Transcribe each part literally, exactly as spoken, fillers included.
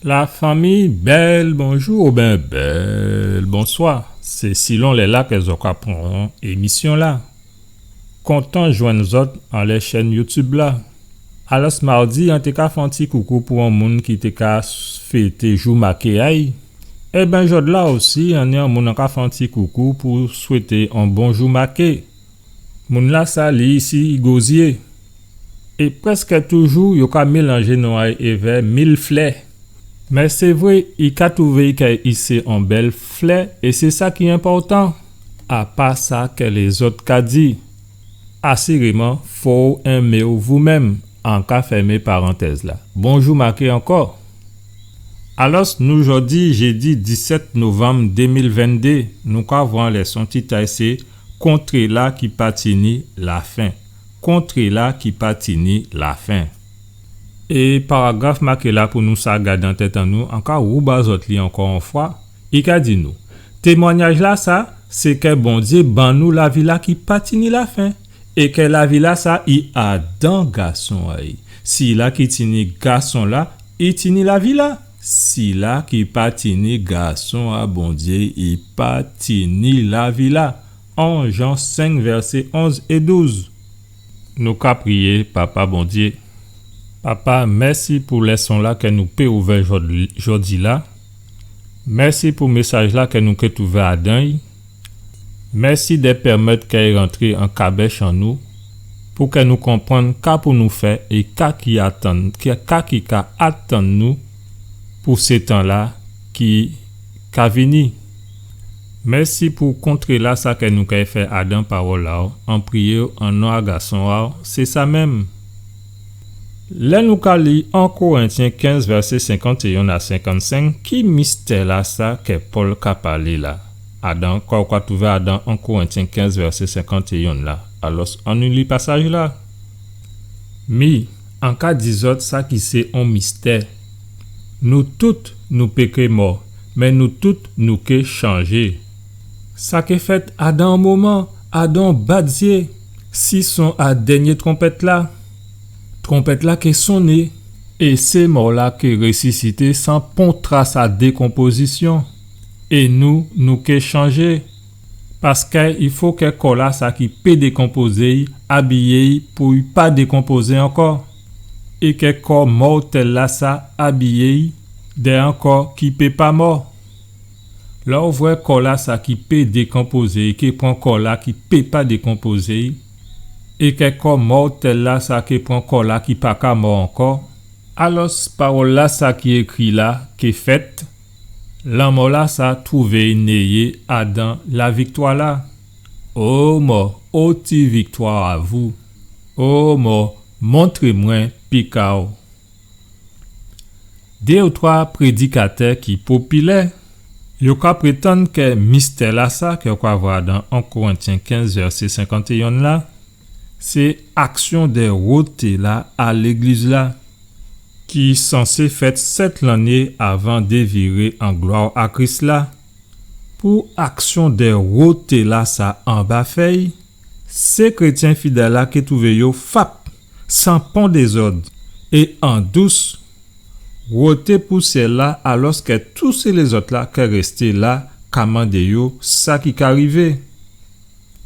Lafanmi, bèl bonjou oben bèl bonswa. Sé silon lè-la kè zòt ka pran émisyon-la. Kontan jwenn zòt anlè chèn YouTube la. Alòs, mawdi, an té ka fè on ti koukou pou on moun ki té ka s-, fété jou maké a-y. Ében, jòdla osi, an ni on moun an ka fè on ti koukou pou swété on bonjou maké. Moun-lasa, li isi Gozyé. É prèskè toujou, yo ka mélanjé non a-y évè mil flè. Mé sé vré, i ka twouvé kè i sé on bèl flè, é sé sa ki enpòtan. Apa sa kè lézòt ka di, asiréman, fò ou enmé-w vou menm. An ka fèmé parantèz-la. Bonjou maké ankò. Alòs, nou jòdi, jédi disèt novanm dé mil venndé, nou ka vwè on lèson tit a-y sé Kontré-la ki pa tini lafen. Kontré-la ki pa tini lafen. É paragraf maké-la pou nou sa gadé an tèt an nou, an ka wouba zòt li ankò on fwa, i ka di nou, témwanyaj-lasa, sé kè Bondyé ban nou lavi-la ki pa tini lafen, é kè lavi-lasa i adan Gason a-y. Sila ki tini Gason-la, i tini lavi-la. Sila ki pa tini Gason a Bondyé, i pa tini lavi-la. En Jan senk, vèsé onz é douz. Nou ka priyé, Papa Bondyé. Papa, mèsi pou lèson-la kè nou pé ouvè jòd-, jòdi-la. Mèsi pou mésaj-la kè nou ké twouvé adan-y. Mèsi dè pèmèt kè i rantré an kabèch an nou, pou kè nou konprann ka pou nou fè é ka ki atann, ka, ka ki ka atann nou pou sé tan-la ki ka vini. Mèsi pou kontré-lasa kè nou kay fè adan pawòl a-w, an priyé-w an non a Gason a-w, sé sa menm. Lè nou ka li en Korentyen kenz, vèsé senkantéyen a senkannsenk, ki mistè-lasa kè Pòl ka palé la? Adan, ka ou ka twouvé adan en Korentyen kenz, vèsé senkantéyen la. Alòs, annou li pasaj-la. Mi, an ka di zòt sa ki sé on mistè. Nou tout, nou pé ké mò, mé nou tout, nou ké chanjé. Sa ké fèt adan on moman, adan on bat zyé, si son a dènyé twonpèt-la. Twonpèt-la ké sonné, é sé mò-la ké résisité san pon tras a dékonpozisyon. É nou, nou ké chanjé. Paskè i fo kè kò-lasa ki pé dékonpozé-y, abiyé-y pou i pa dékonpozé ankò. É kè kò mòtèl-lasa abiyé-y dè on kò ki pé pa mò. Lè ou vwè kò-lasa ki pé dékonpozé-y ké pran kò-la ki pé pa dékonpozé-y, é kè kò mòtèl-lasa ké pran kò-la ki pa ka mò ankò, alòs pawòl-lasa ki ékri la ké fèt, lanmò-lasa twouvé-y néyé adan laviktwa-la. O mò, o ti viktwa a vou! O mò, montré mwen pik a-w! Dé ou twa prédikatè ki popilè, yo ka prétann kè mistè-lasa, kè ou ka vwè adan en Korentyen kenz, vèsé senkantéyen la, sé aksyon dè woté-la a légliz-la, ki sansé fèt sèt lanné avan déviré an glwa a Kris la. Pou aksyon dè woté-lasa anba fèy, sé krétyen fidèl-la ké twouvé yo fap, san pon dézòd, é an dous, woté pou syèl-la, alòskè tout sé lézòt-la ké rèsté la ka mandé yo sa ki ka rivé.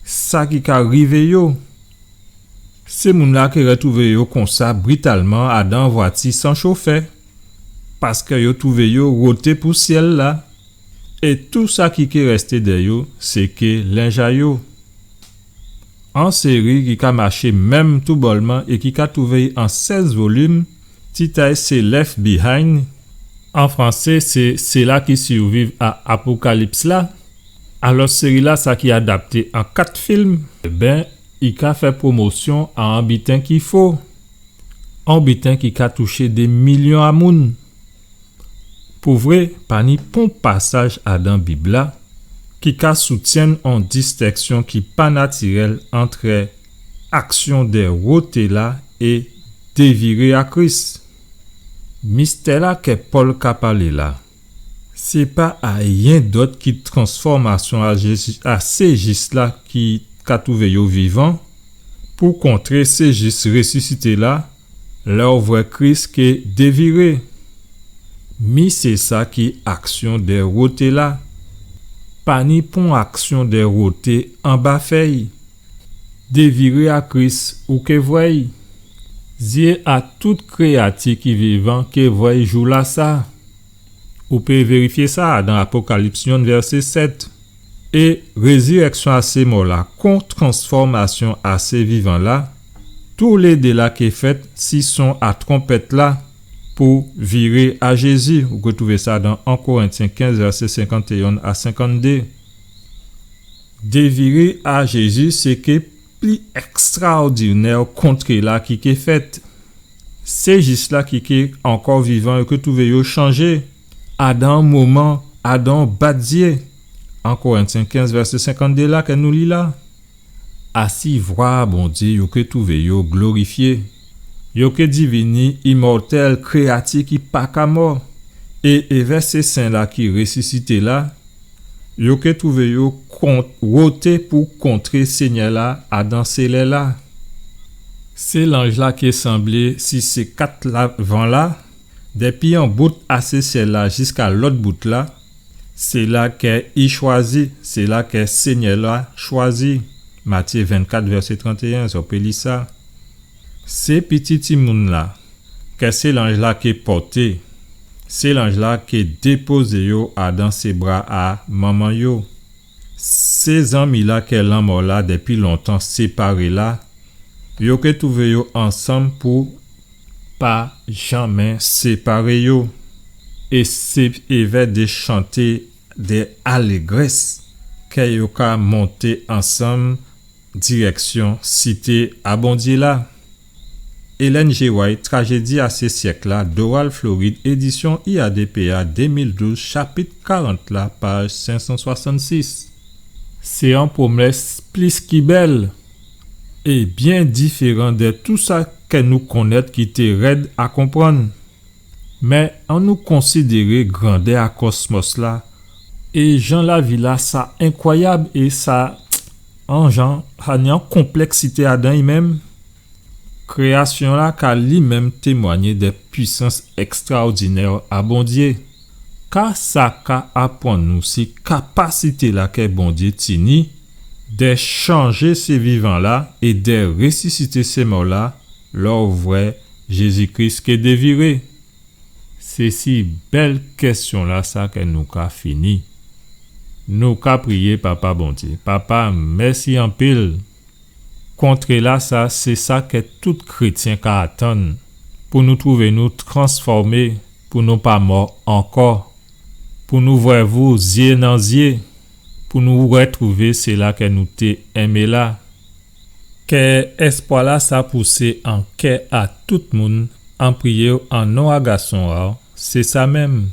Sa ki ka rivé yo. Sé moun-la ké rètwouvé yo konsa britalman adan vwati san chofè, paskè yo twouvé yo woté pou syèl-la, é tou sa ki ké rèsté dè yo, sé ké lenj a yo. On séri ki ka maché menm toubòlman é ki ka twouvé-y an sèz volim, tit a-y sé Left Behind. An fransé, sé Ceux-là qui survivent à Apocalypse la. Alò, séri-lasa ki adapté an kat film, ében, i ka fè pwomosyon a on biten ki fo. On biten ki ka touché dé milyon a moun. Pou vré, pa ni pon pasaj adan Bib-la ki ka soutyenn on distèksyon ki pa natirèl antrè aksyon dè woté-la é déviré a Kris. Mistè-la kè Pòl ka palé la, sé pa ayen dòt ki transfòmasyon a Jézi, a sé jis-la ki ka twouvé yo vivan, pou kontré sé jis résisité la, lè ou vwè Kris ké déviré. Mi sé sa ki aksyon dè woté la. Pa ni pon aksyon dè woté anba fèy. Déviré a Kris ou ké vwè'y. Zyé a tout kréyati ki vivan ké vwè'y jou-lasa. Ou pé vérifyé sa dan Apokalips yonn vèsé sèt. É rézirèksyon a sé mò-la kon transfòmasyon a sé vivan-la, toulédé-la ké fèt si son a twonpèt-la pou viré a Jézi. Ou ké twouvé sa dan en Korentyen kenz, vèsé senkantéyonn a senkanndé. Déviré a Jézi, sé ké pli èkstraòdinè kontré-la ki ké fèt. Sé jis-la ki ké ankò vivan, yo ké twouvé yo chanjé. Adan moman, adan bat zyé. En Korentyen kenz, vèsé senkanndé la, kè nou li la. Asi vwa a Bondyé, yo ké twouvé yo glorifyé. Yo ké divini imòtèl, kréyati ki pa ka mò. É évè sé sen-la ki résisité la, yo ké twouvé yo kon-, woté pou kontré Sényè-la adan sé lè-la. Sé lanj-la ké sanblé si sé kat la van-la, dépi on bout a sé syèl-la jiska lòt bout-la, sé la kè i chwazi, sé la kè Sényè-la chwazi. Matyé vennkat, vèsé trantéyen, zò pé li sa. Sé piti timoun-la, kè sé lanj-la ké pòté, sé lanj-la ké dépozé yo adan sé bra a manman yo. Sé zanmi-la kè lanmò-la dépi lontan séparé la, yo ké twouvé yo ansanm pou pa janmé séparé yo. É sé évè dé chanté dè alégrès kè yo ka monté ansanm dirèksyon sité a Bondyé la. Ellen G. White, Trajédi a sé syèk-la, Doral, Florid, édisyon I A D P A, dé mil douz, chapit karant la, paj senk san swasannsis. Sé on pwomès plis ki bèl é byen diféran dè tou sa kè nou konnèt ki té rèd a konprann. Mé annou konsidéré grandè a kòsmòs-la é jan lavi-la sa enkwayab é sa an jan, sa ni an konplèksité adan li menm. Kréyasyon-la ka li menm témwagné dè pwisans èkstraòdinè a Bondyé. Ka sa ka aprann nou si kapasité-la kè Bondyé tini dè chanjé sé vivan-la é dè résisité sé mò-la, lè ou vwè Jézi Kris ké déviré? Sé si bèl kèsyon-lasa kè nou ka fini. Nou ka priyé Papa Bondyé. Papa, mèsi anpil. Kontré-lasa, sé sa kè tout krétyen ka atann, pou nou twouvé nou transfòmé, pou nou pa mò ankò, pou nou vwè vou zyé nan zyé, pou nou rètwouvé sila kè nou té enmé la. Kè èspwa-lasa pousé an kè a tout moun, an priyé'w an non a Gason a'w, sé sa menm.